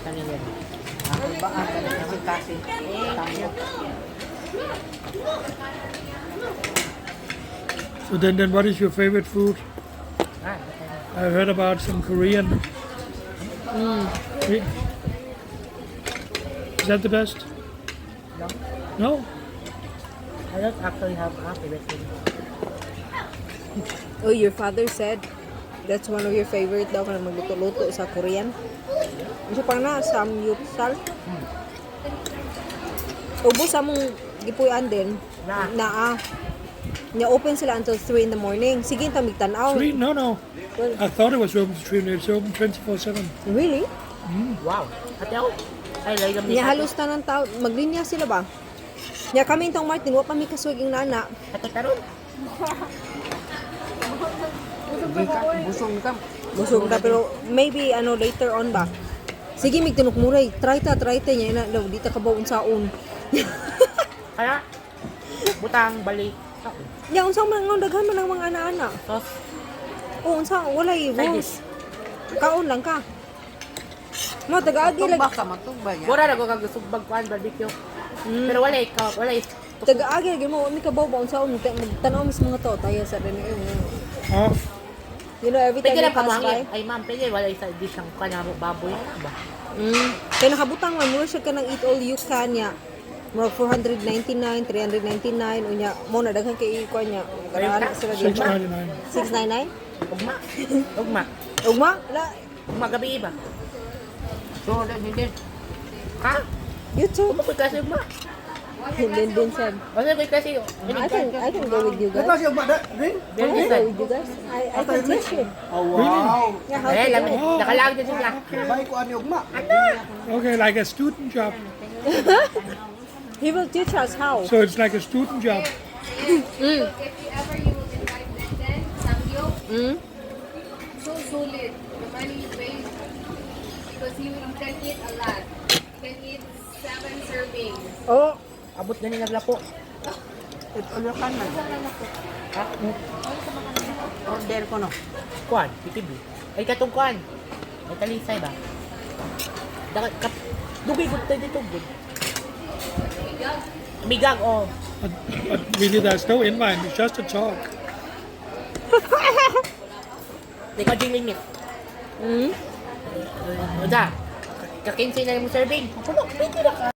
Kanila. Ako ba ang kasi kasi tango. So then what is your favorite food? Ah, I heard about some Korean. Is that the best? No. No? I don't actually have a favorite food. Oh, your father said that's one of your favorite daw kanang magluto-luto sa Korean. Isa pa na samgyupsal. Ubos among gipuy-an din. Na. Naa. Nya open sila until 3 in the morning. Sige ta migtan-aw. 3? No. Well, I thought it was open to 3. It's open 24/7. Really? Wow. Ate ako. Ay, lay gamit. Nya halos tanan tao maglinya sila ba? Nya kami intong Martin wa pa mi kasuig ang nana. Ate karon. Busog ka. Busog ta pero maybe ano later on ba. Sige mig tunok muray, try ta nya na daw di ta kabaw unsaon. Kaya butang balik. Nya unsa man nga daghan man ang mga ana-ana. Sauce. Oh, unsa walay Side rules. Kaon lang ka. Mo tagaagi Tugba lagi ka, matugba niya. Mura na ko kag sugbag kuan barbecue. Pero wala ikaw, wala is. Tagaagi lagi mo mi kabaw ba unsaon magtan-aw mis mga to tayo sa rin. Oh, Every time Pwede you na pass by. pamuhangi. Ay ma'am, pwede wala isa dish ang kuan na baboy na ba? Kaya nakabutang man mura siya ka ng eat all you can niya. Murag 499, 399 unya mo na daghan kay ikuan niya. Kana sila di ba? 6.99. 699? Ugma. Ugma. Ugma? La, Ugma gabi iba. So, hindi. Ha? You too. Ugma ko'y klase ugma. Then said, Wala ko'y klase. I can go with you guys. Kasi yung bada, rin? I can go with you guys. I can teach you. Oh, wow. Yeah, how Eh, to lami. do it. Nakalag din sila. Bay ko ani ugma. Okay, like a student job. He will teach us how. So it's like a student job. If you ever you will invite Lenden, Samgyup, so solid. The money you pay because you can eat a lot. You can eat seven servings. Oh, Abot gani naglapo. It all you can man. Ha? Order ko no. Kuan, PTB. Ay katong kuan. Ay talisay ba? Dakat kap dugay gud tayo dito gud. Migag oh. But really, there's no invite. It's just a talk. Di ka limit. Oda. Ka 15 na yung serving. Puno, pwede na ka.